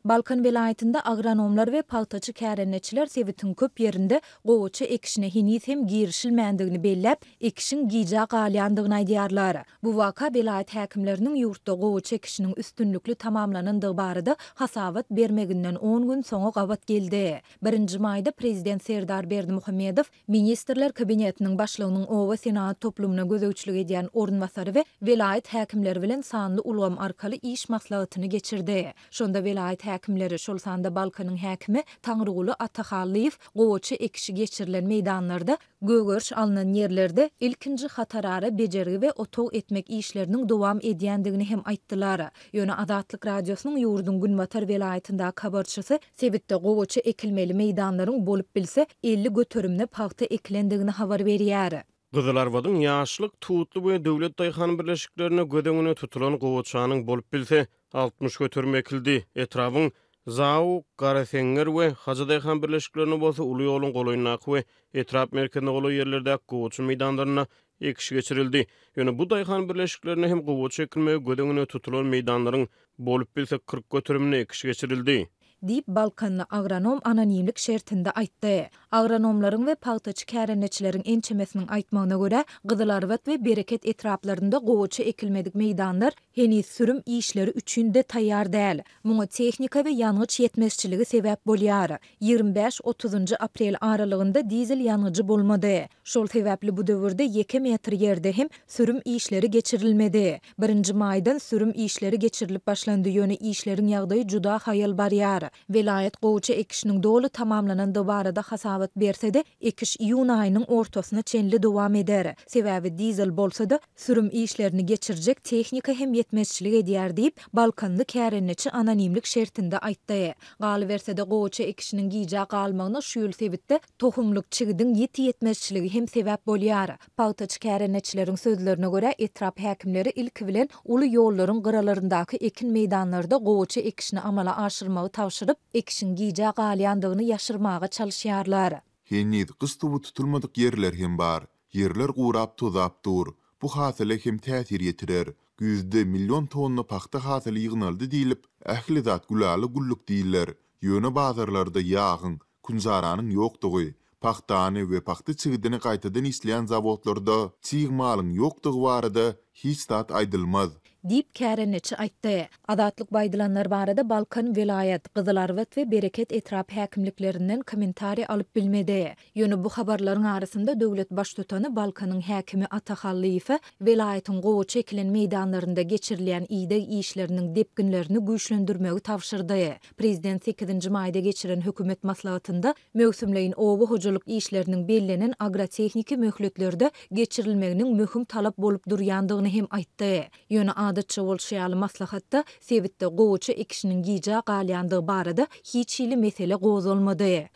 Balkan welaýatynda agronomlar we pagtaçy kärendeçiler sebitiň köp ýerinde gowaça ekişine heniz hem girişilmändigini belläp, ekişiň gijä galýandygyny aýdýarlar. Bu waka welaýat häkimleriniň ýurtda gowaça ekişiniň üstünlikli tamamlanandygy barada hasabat bermeginden on gün soňa gabat geldi. Birinji maýda prezident Serdar Berdimuhamedow Ministrler Kabinetiniň Başlygynyň oba senagat toplumyna gözegçilik edýän orunbasary we welaýat häkimleri bilen sanly ulgam arkaly iş maslahatyny geçirdi. Şonda welaýat häkimleri, şol sanda Balkanyň häkimi Taňryguly Atahallyýew gowaça ekişi geçirilen meýdanlarda, gögeriş alnan ýerlerde ilkinji hatarara bejergi we otag etmek işleriniň dowam edýändigini hem aýtdylar. Ýöne Azatlyk Radiosynyň ýurduň günbatar welaýatyndaky habarçysy Sebitde gowaça ekilmeli meýdanlaryň bolup bilse 50 göterimine pagta ekilendigini habar berýär. Gyzylarbadyň Ýaşlyk, Tutly we Döwlet daýhan birleşiklerinde göz öňünde tutulan gowaçanyň bolup bilse 60 göterimi ekildi. Etrabyň Zaw, Garaseňňer we Hajy daýhan birleşiklerinde bolsa uly ýoluň golaýyndaky we etrap merkezine golaý ýerlerdäki gowaça meýdanlarynda ekiş geçirildi. Ýöne bu daýhan birleşiklerinde hem gowaça ekilmegi göz öňünde tutulan meýdanlaryň Bolup bilse 40 göterimine ekiş geçirildi. Diýip, balkanly agronom anonimlik şertinde aýtdy. Agronomlaryň we pagtaçy kärendeçileriň ençemesiniň aýtmagyna görä, Gyzylarbat we Bereket etraplarynda gowaça ekilmedik meýdanlar heniz sürüm işleri üçin-de taýýar däl. Muňa tehnika we ýangyç ýetmezçiligi sebäp bolýar. 25, otuzynjy aprel aralygynda dizel ýangyjy bolmady. Şol sebäpli bu döwürde ýeke metr ýerde hem sürüm işleri geçirilmedi. Birinji maýdan sürüm işleri geçirilip başlandy, ýöne işleriň ýagdaýy juda haýal barýar. Welaýat gowaça ekişiniň doly tamamlanandygy barada hasabat berse-de, ekiş iýun aýynyň ortasyna çenli dowam eder. Sebäbi dizel bolsa-da, sürüm işlerini geçirjek tehnika hem ýetmezçilik edýär diýip, balkanly kärendeçi anonimlik şertinde aýtdy. Galyberse-de, gowaça ekişiniň gijä galmagyna şu ýyl sebitde tohumlyk çigidiň ýiti ýetmezçiligi hem sebäp bolýar. Pagtaçy kärendeçileriň sözlerine görä, etrap häkimleri ilki bilen uly ýollaryň gyralaryndaky ekin meýdanlarda gowaça ekişini amala aşyrmagy tabşyryp, ekişiň gijä galýandygyny ýaşyrmaga çalyşýarlar. Heniz gyş suwy tutulmadyk ýerler hem bar. Ýerler gurap tozap dur. Bu hasyla hem täsir ýetirer. Güýzde million tonna pagta hasyly ýygnaldy diýlip, ähli zat gülala-güllük diýiler. Ýöne bazarlarda ýagyň, künjaranyň ýokdugy, pagtany we pagta çigidini gaýtadan işleýän zawodlarda çig malyň ýokdugy barada hiç zat aýdylmaz. Diýip, kärendeçi aýtdy. Azatlyk bu aýdylanlar barada Balkan welaýat, Gyzylarbat we Bereket etrap häkimliklerinden kommentariý alyp bilmedi. Ýöne bu habarlaryň arasynda döwlet baştutany Balkanyň häkimi Ata Hallyýewe welaýatyň gowaça ekilen meýdanlarynda geçirilýän ideg işleriniň depginlerini güýçlendirmegi tabşyrdy. Prezident sekizinji maýda geçiren hökümet maslahatynda möwsümleýin oba hojalyk işleriniň bellenen agrotehniki möhletlerde geçirilmeginiň möhüm talap bolup durýandygyny hem aýtdy. Ýöne adatça bolşy ýaly maslahatda sebitde gowaça ekişiniň gijä galýandygy barada hiç hili mesele gozgalmady.